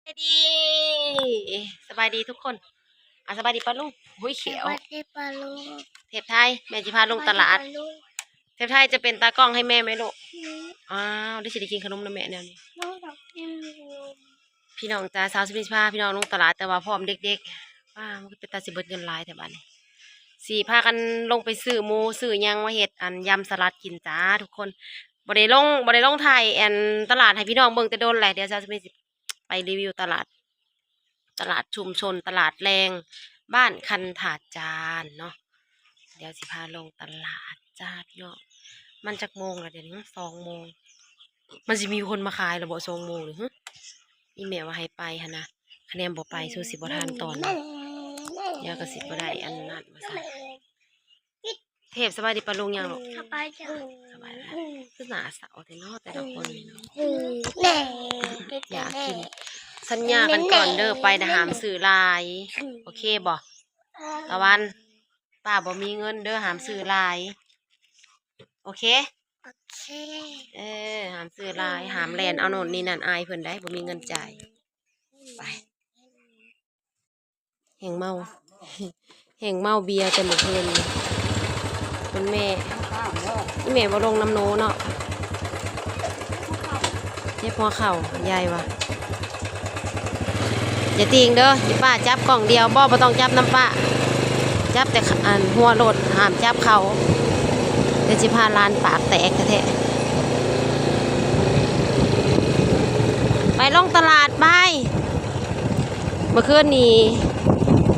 ສະບາຍດີ ສະບາຍດີທຸກຄົນ. ອ່າ ສະບາຍດີປ້າລຸງ. ໂອ້ຍ ແຂວ ສະບາຍດີປ້າລຸງ. ເທບໄທ ແມ່ຊິພາລົງຕະຫຼາດ. ສະບາຍດີປ້າລຸງ. ເທບໄທຈະເປັນຕາກ້ອງໃຫ້ແມ່ໄໝລູກ? ອືມ. ອ້າວ ເດ ຊິໄດ້ກິນຂະໜົມນຳແມ່ແນວນີ້. ນ້ອງຢາກກິນຂະໜົມ. ພີ່ນ້ອງຈ໋າ ສາວສຸນິດຊິພາພີ່ນ້ອງລົງຕະຫຼາດ ແຕ່ວ່າພ້ອມເດັກໆ. ວ້າ ມັນຄືເປັນຕາຊິເບິດເງິນຫຼາຍແທ້ບາດນີ້. ຊິພາກັນລົງໄປຊື້ໝູຊື້ຫຍັງມາເຮັດ ອັນ ຢຳສະຫຼັດກິນຈ້າທຸກຄົນ. ບໍ່ໄດ້ລົງ ບໍ່ໄດ້ລົງຖ່າຍ ອັນ ຕະຫຼາດໃຫ້ພີ່ນ້ອງເບິ່ງແຕ່ດົນແຫຼະ. ດຽວສາວສຸນິດຊິໄປຣີວິວຕະຫຼາດ ຕະຫຼາດຊຸມຊົນ ຕະຫຼາດແລງບ້ານຄັນທ່າຈານເນາະ. ດຽວຊິພາລົງຕະຫຼາດຈ້າພີ່ນ້ອງ. ມັນຈັກໂມງລະດຽວນີ້? ສອງໂມງ. ມັນຊິມີຄົນມາຂາຍລະບໍ່ ສອງໂມງນີ້? ຫຶ ອີ່ແມ່ວ່າໃຫ້ໄປຫັ້ນນະ. ຄະແນນບໍ່ໄປ ສູ້ຊິບໍ່ທັນຕອນນີ້. ດຽວກໍຊິບໍ່ໄດ້ອັນນັ້ນວ່າຊັ້ນ. ເທບ ສະບາຍດີປ້າລຸງຍັງລູກ? ສະບາຍດີ. ສະບາຍແລ້ວ. ຄືໜ້າເສົ້າແທ້ເນາະ ແຕ່ລະຄົນນີ້ເນາະ. ຢາກກິນ. ສັນຍາກັນກ່ອນເດີ ໄປນະ ຫ້າມຊື້ຫຼາຍ. ໂອເຄບໍ່? ຕາວັນ ປ້າບໍ່ມີເງິນເດີ ຫ້າມຊື້ຫຼາຍ. ໂອເຄ? ໂອເຄ. ເອີ ຫ້າມຊື້ຫຼາຍ ຫ້າມແລ່ນເອົາໂນ່ນນີ້ນັ້ນ ອາຍເພິ່ນໄດ໋ ບໍ່ມີເງິນຈ່າຍ. ໄປ. ແຮ່ງເມົາ ແຮ່ງເມົາເບຍແຕ່ມື້ຄືນນີ້. ຄຸນແມ່ ອີ່ແມ່ບໍ່ລົງນຳໜູເນາະ. ເຈັບຫົວເຂົ່າ ຍາຍວ່າ. ຢ່າຕິ່ງເດີ ອີປ້າຈັບກ້ອງດຽວ. ບໍ່ ບໍ່ຕ້ອງຈັບນຳປ້າ ຈັບແຕ່ ອັນ ຫົວໂລດ ຫ້າມຈັບເຂົ່າ. ດຽວຊິພາຫຼານປາກແຕກແທ້ໆ. ໄປລົງຕະຫຼາດໄປ. ເມື່ອຄືນນີ້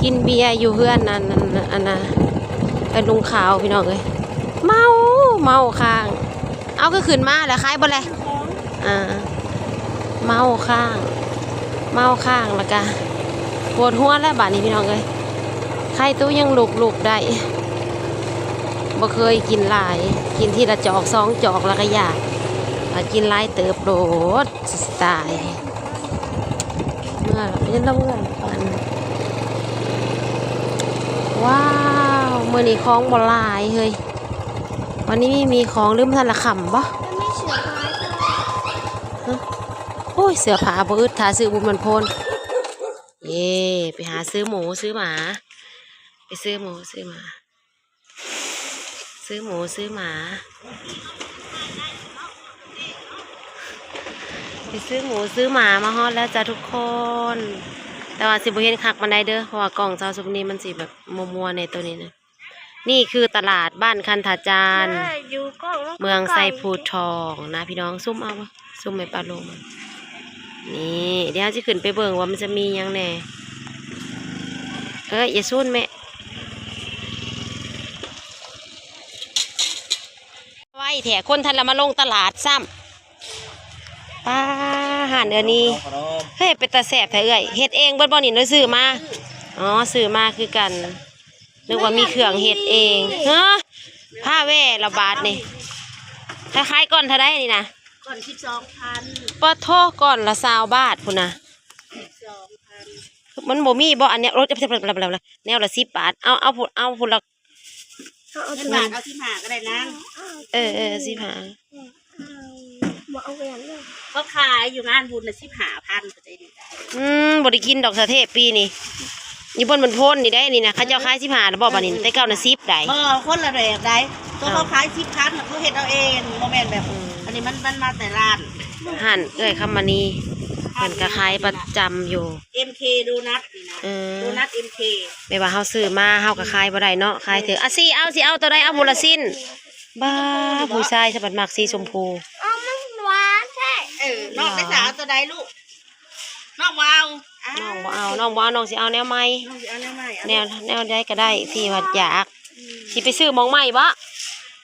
ກິນເບຍຢູ່ເຮືອນ ອັນ ອັນ ອັນນະ ເຮືອນລຸງຂາວ ພີ່ນ້ອງເອີຍ. ເມົາ ເມົາຄ້າງ. ເອົາ ຄືຂຶ້ນມາແລ້ວ ຂາຍເບິດແລ້ວ. ອ່າ ເມົາຄ້າງ ເມົາຄ້າງ ແລ້ວກະປວດຫົວແລ້ວບາດນີ້ ພີ່ນ້ອງເອີຍ. ໄຄຕູ້ຍັງລຸກໆໄດ້ ບໍ່ເຄີຍກິນຫຼາຍ ກິນທີລະຈອກສອງຈອກ ແລ້ວກະຢາກ. ຖ້າກິນຫຼາຍເຕີບໂລດ ຊິຕາຍ. ເມື່ອ ເປັນລະເມື່ອຍປານ. ວ້າວ ມື້ນີ້ຂອງບໍ່ຫຼາຍເຮີ້ຍ. ວັນນີ້ມີຂອງ ຫຼື ມັນທັນລະຄ່ຳບໍ່? ໂອ້ຍ ເສື້ອຜ້າບໍ່ອຶດ ຖ້າຊື້ບຸນມັນໂພນ. ເຢ້ ໄປຫາຊື້ໝູຊື້ໝາ ໄປຊື້ໝູຊື້ໝາ ຊື້ໝູຊື້ໝາ ໄປຊື້ໝູຊື້ໝາ. ມາຮອດແລ້ວຈ້າທຸກຄົນ ແຕ່ວ່າຊິບໍ່ເຫັນຄັກປານໃດເດີ ເພາະວ່າກ້ອງເຈົ້າຊຸມນີ້ມັນຊິແບບມົວໆແດ່ໂຕນີ້ນະ. ນີ້ຄືຕະຫຼາດບ້ານຄັນທາຈານ ເມືອງໄຊພູທອງນະພີ່ນ້ອງ. ຊູມເອົາ ຊູມໃຫ້ປ້າລຸງ. ນີ້ ດຽວເຮົາຊິຂຶ້ນໄປເບິ່ງວ່າມັນຈະມີຫຍັງແດ່. ເອີ ຢ່າຊູນແມ່ ໄວແທ້ ຄົນທັນລະມາລົງຕະຫຼາດຊ້ຳ. ປ້າ ຮ້ານເອື້ອຍນີ້ ເຮີ້ຍ ເປັນຕາແຊບແທ້ເອື້ອຍ. ເຮັດເອງເບິດບໍ່ນີ້ ຫຼື ຊື້ມາ? ອໍ ຊື້ມາຄືກັນ. ນຶກວ່າມີເຄື່ອງເຮັດເອງ. ເຮີ້ຍ ພາແວ່ລະບາດນີ້. ຖ້າຂາຍກ້ອນເທົ່າໃດນີ້ນະ? ກ້ອນສິບສອງພັນ. ປະໂທ້ ກ້ອນລະຊາວບາດພຸ້ນນະ. ສິບສອງພັນ. ມັນບໍ່ມີບໍ່ ອັນແນວ ແນວລະສິບບາດ? ເອົາ ເອົາ ເອົາພຸ້ນລະ ເອົາ ເອົາ ເອົາສິບຫ້າກໍໄດ້ນາງ. ເອີ ເອີ ສິບຫ້າ. ບໍ່ເອົາຫຍັງເລີຍ. ເຂົາຂາຍຢູ່ງານບຸນນະ ສິບຫ້າພັນ. ອືມ ບໍ່ໄດ້ກິນດອກສະເທບປີນີ້. ຢູ່ບ່ອນມັນໂພນນີ້ໄດ໋ນີ້ນະ ເຂົາເຈົ້າຂາຍສິບຫ້າແລ້ວບໍ່ບາດນີ້? ແຕ່ເກົ່ານະສິບໄດ໋. ບໍ່ ຄົນລະແບບໄດ໋. ຕົວເຂົາຂາຍສິບພັນ ເຂົາເຮັດເອົາເອງ ບໍ່ແມ່ນແບບ ອືມ ອັນນີ້ມັນ ມັນມາແຕ່ຮ້ານ. ຮ້ານເອື້ອຍຄຳມະນີ ເພິ່ນກໍຂາຍປະຈຳຢູ່ ເອັມເຄ ໂດນັດນີ້ນະ. ເອີ ໂດນັດ ເອັມເຄ ແບບວ່າເຮົາຊື້ມາ ເຮົາກໍຂາຍບໍ່ໄດ້ເນາະ ຂາຍຖືກ. ອາ ຊິເອົາ ຊິເອົາໂຕໃດ? ເອົາຜູ້ລະຊິ້ນ. ບ້າ ຜູ້ຊາຍສະບັດມັກສີຊົມພູ. ເອົາ ມັນຫວານແທ້. ເອີ ນ້ອງໄດ້ສາໂຕໃດລູກ? ນ້ອງບໍ່ເອົາ. ນ້ອງບໍ່ເອົາ ນ້ອງບໍ່ເອົາ ນ້ອງຊິເອົາແນວໃໝ່. ນ້ອງຊິເອົາແນວໃໝ່. ແນວ ແນວໃດກໍໄດ້ທີ່ວ່າຢາກ. ອືມ ຊິໄປຊື້ໝ່ອງໃໝ່ບໍ່?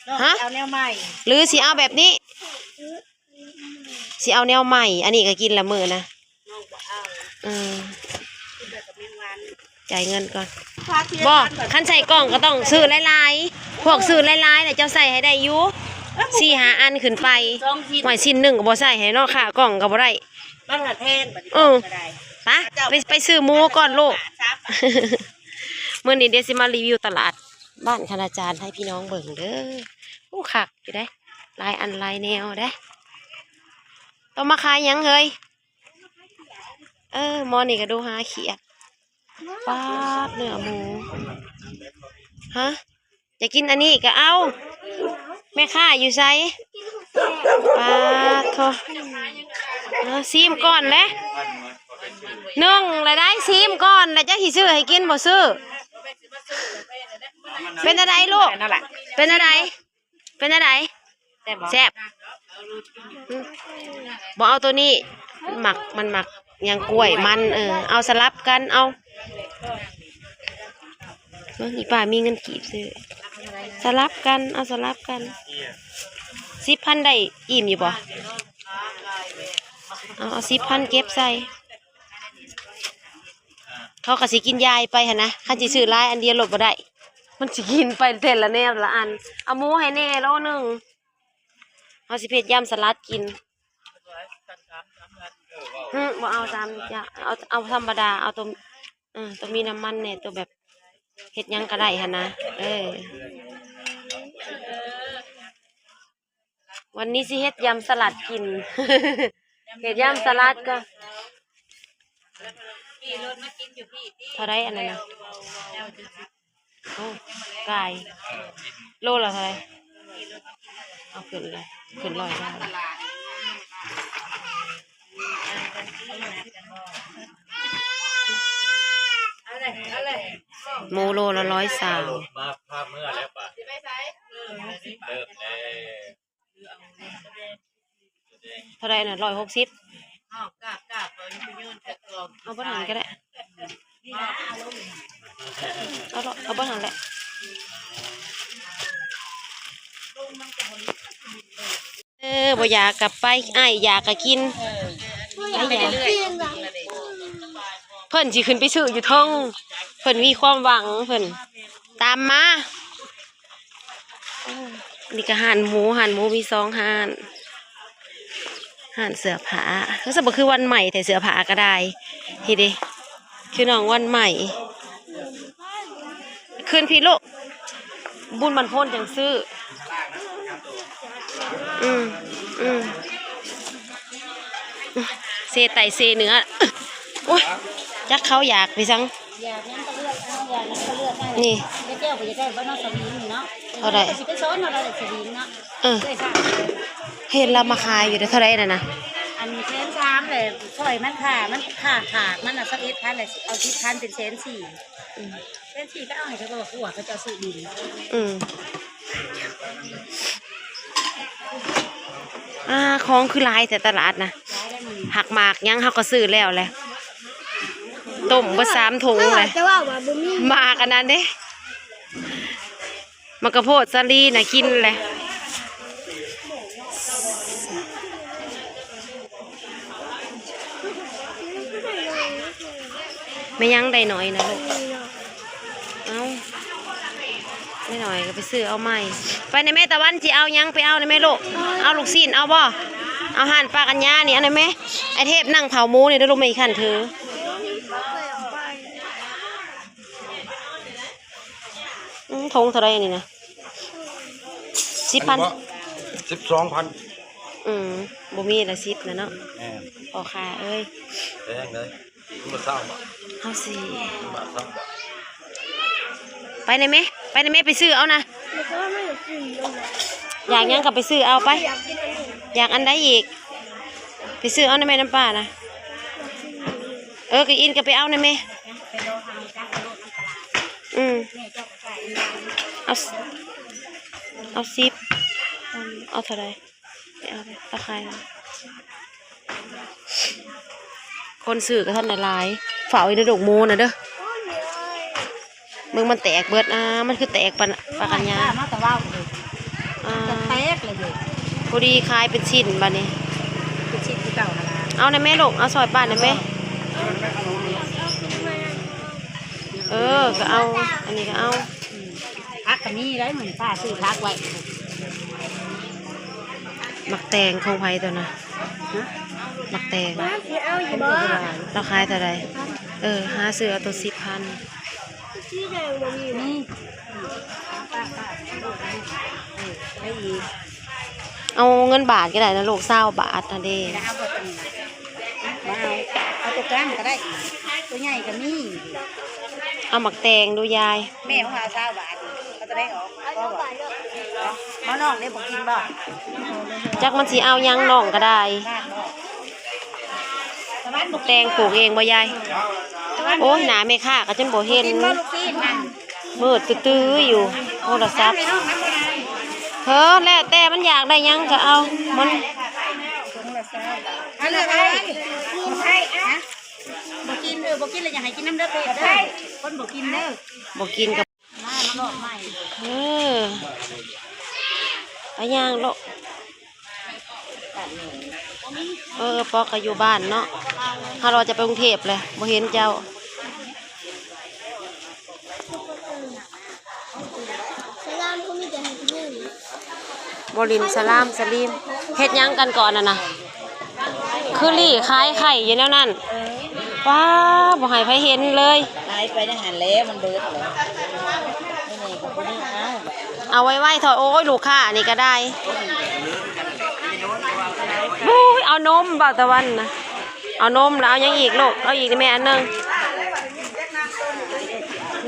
ນ້ອງ ຮະ? ຊິເອົາແນວໃໝ່ ຫຼື ຊິເອົາແບບນີ້? ຊິເອົາແນວໃໝ່. ອັນນີ້ກໍກິນລະມື້ນະ. ນ້ອງບໍ່ເອົາ. ອືມ ກິນແຕ່ກັບແມງວັນ. ຈ່າຍເງິນກ່ອນ. ບໍ່ ຄັນໃສ່ກ່ອງກໍຕ້ອງຊື້ຫຼາຍໆ. ພວກຊື້ຫຼາຍໆນະ ເຈົ້າໃສ່ໃຫ້ໄດ້ຢູ່ ສີ່ຫ້າອັນຂຶ້ນໄປ. ຫ້ອຍ ຊິ້ນໜຶ່ງກໍບໍ່ໃສ່ໃຫ້ເນາະ ຄ່າກ່ອງກໍບໍ່ໄດ້. ມັນຫາແພງບັດນີ້. ເອີ ກໍໄດ້. ປະ ໄປ ໄປຊື້ໝູກ່ອນລູກ. ມື້ນີ້ເດຊິມາຣີວິວຕະຫຼາດບ້ານຄະນາຈານໃຫ້ພີ່ນ້ອງເບິ່ງເດີ. ໂອ້ ຄັກຢູ່ເດ້ ຫຼາຍອັນຫຼາຍແນວເດ້. ຕ້ອງມາຂາຍຫຍັງເຮີ້ຍ? ເອີ ໝໍນີ້ກະດູຫາຂຽດ. ປາດ ເນື້ອໝູ ຮະ ຢາກກິນອັນນີ້ກະເອົາ. ແມ່ຄ້າຢູ່ໃສ? ປາດໂທ້ ເອົາ ຊີມກ່ອນແຫຼະ ໜຶ່ງລະໄດ້ ຊີມກ່ອນລະ ຈັກຊິຊື້ໃຫ້ກິນບໍ່ຊື້. ເປັນແນວໃດລູກ? ເປັນແນວໃດ? ເປັນແນວໃດ? ແຊບບໍ່? ແຊບ. ອືມ ບໍ່ເອົາໂຕນີ້ ມັນມັກ ມັນມັກຫຍັງ ກ້ວຍມັນ. ເອີ ເອົາສະຫຼັບກັນ ເອົາ. ເບິ່ງອີ່ປ້າມີເງິນກີບຊື້ ສະຫຼັບກັນ ເອົາສະຫຼັບກັນ. ສິບພັນໄດ້ອີ່ມຢູ່ບໍ່? ເອົາ ເອົາສິບພັນເກັບໃສ່. ເຂົາກະຊິກິນຢາຍໄປຫັ້ນນະ ຄັນຊິຊື້ຫຼາຍອັນດຽວໂລດບໍ່ໄດ້ ມັນຊິກິນໄປແຕ່ລະແນວລະອັນ. ເອົາໝູໃຫ້ແດ່ໂລໜຶ່ງ ເຮົາຊິເຮັດຢຳສະຫຼັດກິນ. ຫື ບໍ່ເອົາສາມຢ່າງ ເອົາ ເອົາທຳມະດາ ເອົາໂຕ ເອີ ໂຕມີນ້ຳມັນແດ່ ໂຕແບບເຮັດຫຍັງກະໄດ້ຫັ້ນນະ. ເອີ ວັນນີ້ຊິເຮັດຢຳສະຫຼັດກິນ ເຮັດຢຳສະຫຼັດກະ ເທົ່າໃດອັນນັ້ນນະ? ໂອ້ ກາຍ ໂລລະເທົ່າໃດ? ເອົາຂຶ້ນເລີຍ ຂຶ້ນຮ້ອຍບາດ. ໝູໂລລະຮ້ອຍຊາວ. ເທົ່າໃດນະ? ຮ້ອຍຫົກສິບ. ເອົາບໍ່ທັນກະໄດ້ ເອົາ ເອົາບໍ່ທັນແຫຼະ. ເອີ ບໍ່ຢາກກະໄປ ອ້າຍຢາກກະກິນ. ເພິ່ນຊິຂຶ້ນໄປຊື້ຢູ່ເທິງ ເພິ່ນມີຄວາມຫວັງ ເພິ່ນຕາມມາ. ນີ້ກະຮ້ານໝູ ຮ້ານໝູມີສອງຮ້ານ ຮ້ານເສື້ອຜ້າ. ຄືຊິບໍ່ຄືວັນໃໝ່ແທ້ ເສື້ອຜ້າກະໄດ້. ເຮັດເດ ຄືນ້ອງວັນໃໝ່. ຄືນພີ້ລູກ ບຸນບັນພົນຈັ່ງຊື້. ອືມ ອືມ ເຊໃຕ້ເຊເໜືອ. ໂອ້ຍ ຈັກເຂົາຢາກໄປສັງ. ຢາກຫຍັງກະເລືອກເອົາ ຢາກຫຍັງກະເລືອກເອົາ. ນີ້ ແມ່ແກ້ວກະຢາກໄດ້ບໍ່ເນາະ ສະວິງນີ້ເນາະ. ເທົ່າໃດ? ກະຊິໄປສອນເອົາໄດ້ສະວິງເນາະ. ເອີ ເຫັນລາວມາຂາຍຢູ່ເດ. ເທົ່າໃດນັ້ນນະ? ອັນແສນສາມແຫຼະ ຊ່ອຍມັນຄ່າ ມັນຄ່າຂາດມັນນະ ຊາວເອັດພັນແຫຼະ ເອົາສິບພັນເປັນແສນສີ່. ອືມ ແສນສີ່ກະເອົາໃຫ້ເຂົາ ເຂົາເຈົ້າຊື້ດິນ. ອືມ ອ່າ ຂອງຄືຫຼາຍແທ້ຕະຫຼາດນະ. ຜັກໝາກຫຍັງເຮົາກະຊື້ແລ້ວແຫຼະ ຕົ້ມເບິດສາມຖົງແຫຼະ. ໝາກອັນນັ້ນເດ ໝາກກະໂພດສາລີນະກິນແຫຼະ. ແມ່ນຫຍັງໄດ້ໜ້ອຍນະລູກ? ເອົ້າ ໄດ້ໜ້ອຍກະໄປຊື້ເອົາໃໝ່. ໄປນະແມ່ຕາວັນ ຊິເອົາຫຍັງໄປເອົານະແມ່ລູກ. ເອົາລູກຊີ້ນເອົາບໍ່? ເອົາຮ້ານປ້າກັນຍານີ້ ເອົານະແມ່. ໄອ້ເທບນັ່ງເຜົາໝູນີ້ເດີລູກ ແມ່ຄັນຖື. ອືມ ຖົງເທົ່າໃດອັນນີ້ນະ? ສິບພັນ. ອັນນີ້ບໍ່? ສິບສອງພັນ. ອືມ ບໍ່ມີລະສິບນະເນາະ. ແມ່ນ ພໍ່ຄ້າເອີຍ ແພງເລີຍ ຖົງລະຊາວບາດ. ເຮົາຊິ ບາດຊາວບາດ. ໄປນະແມ່ ໄປນະແມ່ ໄປຊື້ເອົານະ. ຢາກຫຍັງກະໄປຊື້ເອົາໄປ. ຢາກອັນໃດອີກ? ໄປຊື້ເອົານະແມ່ ນຳປ້ານະ. ເອີ ກະອິນກະໄປເອົານະແມ່. ອືມ ເອົາ ເອົາສິບ. ເອົາເທົ່າໃດ? ໄປເອົາໄປ ຕາຂ່າຍ. ຄົນຊື້ກະທັນໄດ້ຫຼາຍ ເຝົ້າອີກເດີ ດົກໝູນະເດີ. ເບິ່ງມັນແຕກເບິດ. ອ່າ ມັນຄືແຕກປານ ປາກັນຍາ. ມາແຕ່ເວົ້າເລີຍ ອ່າ ແຕກເລີຍເດ. ພໍດີຂາຍເປັນຊິ້ນບາດນີ້ ເປັນຊິ້ນຄືເກົ່າຫັ້ນລະ. ເອົານະແມ່ລູກ ເອົາຊ່ອຍປ້ານະແມ່. ເອີ ກະເອົາ ອັນນີ້ກະເອົາ. ອືມ ຜັກກະມີໄດ໋ ມື້ນີ້ປ້າຊື້ຜັກໄວ້. ໝາກແຕງຂອງໃຜໂຕນະ? ໝາກແຕງ ລາວຂາຍເທົ່າໃດ? ເອີ ຫາຊື້ເອົາໂຕສິບພັນ. ເອົາເງິນບາດກະໄດ້ນະລູກ ຊາວບາດຫັ້ນເດ. ເອົາ ເອົາໂຕໂຕ ຕັ້ງກໍໄດ້ ຕົວໃຫຍ່ກໍມີ. ເອົາໝາກແຕງດູຍາຍ. ແມ່ຂອງເຮົາຊາວບາດ ເອົາຕົວໃດອອກ? ເອົາບໍ່? ເອົານ້ອງເດ້ ບໍ່ກິນບໍ່? ຈັກມັນຊິເອົາຫຍັງ ນ້ອງກໍໄດ້. ແຕງປູກເອງບໍ່ຍາຍ? ໂອ້ຍ ໜ້າແມ່ຄ້າກໍຈົນບໍ່ເຫັນ. ບໍ່ກິນບໍ່ລູກຊີ້ນນັ້ນ? ມືດຕື້ໆຢູ່ ໂທລະສັບ. ເຮີ ແລ້ວແຕ່ມັນຢາກໄດ້ຫຍັງກໍເອົາ ມັນ ອັນນັ້ນໄອ້ ໄອ້ ຮະ ບໍ່ກິນ ເອີ ບໍ່ກິນແລ້ວຢ່າໃຫ້ກິນນຳເດີ ເພດເດີ ຄົນບໍ່ກິນເດີ ບໍ່ກິນກໍ ມາລອບໃໝ່ ເອີ ໄປຍ່າງໂລະ. ເອີ ປອກກໍຢູ່ບ້ານເນາະ ເຮົາວ່າຈະໄປກຸງເທບແຫຼະ ບໍ່ເຫັນເຈົ້າ. ສະລາມກໍມີແຕ່ໃຫ້ກິນ. ບໍ່ຫຼິ້ນສະລາມສະລີມ ເຮັດຫຍັງກັນກ່ອນຫັ້ນນະ? ຄືລີ້ຂາຍໄຂ່ຢູ່ແນວນັ້ນ. ປ້າ ບໍ່ໃຫ້ໃຜເຫັນເລີຍ. ຂາຍໄປໃນຫັ້ນແຫຼະ ມັນເບິດແລ້ວ. ນີ້ກໍບໍ່ໄດ້ເອົາ ເອົາໄວໆເຖາະ. ໂອ້ຍ ລູກຄ້ານີ້ກໍໄດ້. ໂອ້ຍ ເອົານົມ ບ່າວຕາວັນນະ ເອົານົມ ແລ້ວເອົາຫຍັງອີກລູກ? ເອົາອີກນີ້ແມ່ ອັນໜຶ່ງ.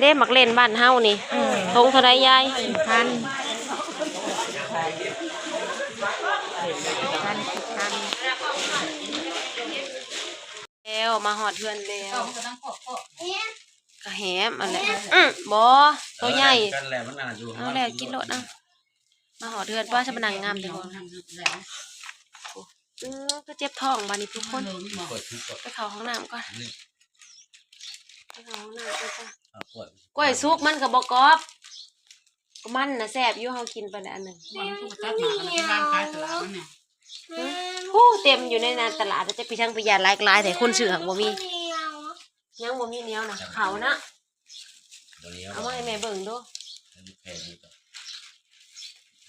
ເດ້ ໝາກເລັ່ນບ້ານເຮົານີ້. ເອີ ຖົງເທົ່າໃດຍາຍ? ສິບພັນ ສິບພັນ ສິບພັນ. ແລ້ວ ມາຮອດເຮືອນແລ້ວ ກໍແຫມອັນແຫຼະ. ອື ບໍ່ ໂຕໃຫຍ່ ເອົາແລ້ວກິນໂລດ. ເອົາ ມາຮອດເຮືອນ ປ້າ ຊະມານັ່ງງາມແຕ່. ອື ຄືເຈັບທ້ອງບາດນີ້ທຸກຄົນ. ໄປເຂົ້າຫ້ອງນ້ຳກ່ອນ ໄປເຂົ້າຫ້ອງນ້ຳກ່ອນຈ້າ. ກ້ວຍສຸກມັນກໍບໍ່ກອບ ກໍມັນນະແຊບຢູ່ ເຮົາກິນໄປແລ້ວອັນໜຶ່ງ. ໂອ້ ເຕັມຢູ່ໃນຕະຫຼາດ ຈັກໄປທາງໄປຢາດຫຼາຍໆແທ້ ຄົນຊື້ຫາກບໍ່ມີ. ຍັງບໍ່ມີໜຽວນະ ເຂົ້ານະ ບໍ່ໜຽວ ເອົາມາໃຫ້ແມ່ເບິ່ງດູ.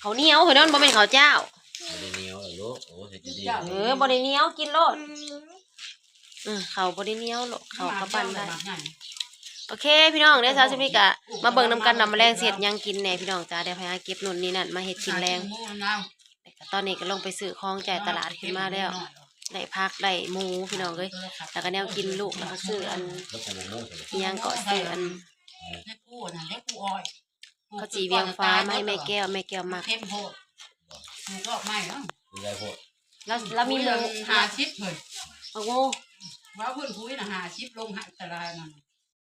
ເຂົ້າໜຽວເຮີ້ຍ ນັ້ນບໍ່ແມ່ນເຂົ້າຈ້າວ. ບໍ່ໄດ້ໜຽວດອກລູກ ໂອ້ ເຮັດດີໆ. ເອີ ບໍ່ໄດ້ໜຽວ ກິນໂລດ. ອື ເຂົ້າບໍ່ໄດ້ໜຽວໂລດ ເຂົ້າກໍປັ້ນໄດ້. ໂອເຄພີ່ນ້ອງ ດຽວເຊົ້າຊິມີກະມາເບິ່ງນຳກັນວ່າມື້ແລງຊິເຮັດຫຍັງກິນແດ່ພີ່ນ້ອງຈ້າ. ດຽວໄປຫາເກັບໂນ່ນນີ້ນັ້ນມາເຮັດກິນແລງ. ຕອນນີ້ກໍລົງໄປຊື້ຂອງຈ່າຍຕະຫຼາດຂຶ້ນມາແລ້ວ ໄດ້ຜັກໄດ້ໝູພີ່ນ້ອງເອີຍ ແລ້ວກໍແນວກິນລູກ ແລ້ວກໍຊື້ອັນ ອີ່ຫຍັງເກາະ ຊື້ອັນ ເຂົ້າຈີ່ວຽງຟ້າມາໃຫ້ແມ່ແກ້ວ ແມ່ແກ້ວມັກ. ລາວ ລາວມີໝູ ຫ້າສິບເຮີ້ຍ ບັກໂມ ວ່າເພິ່ນຄຸຍນະ ຫ້າສິບ ລົງໃຫ້ຕະຫຼາດນັ້ນ.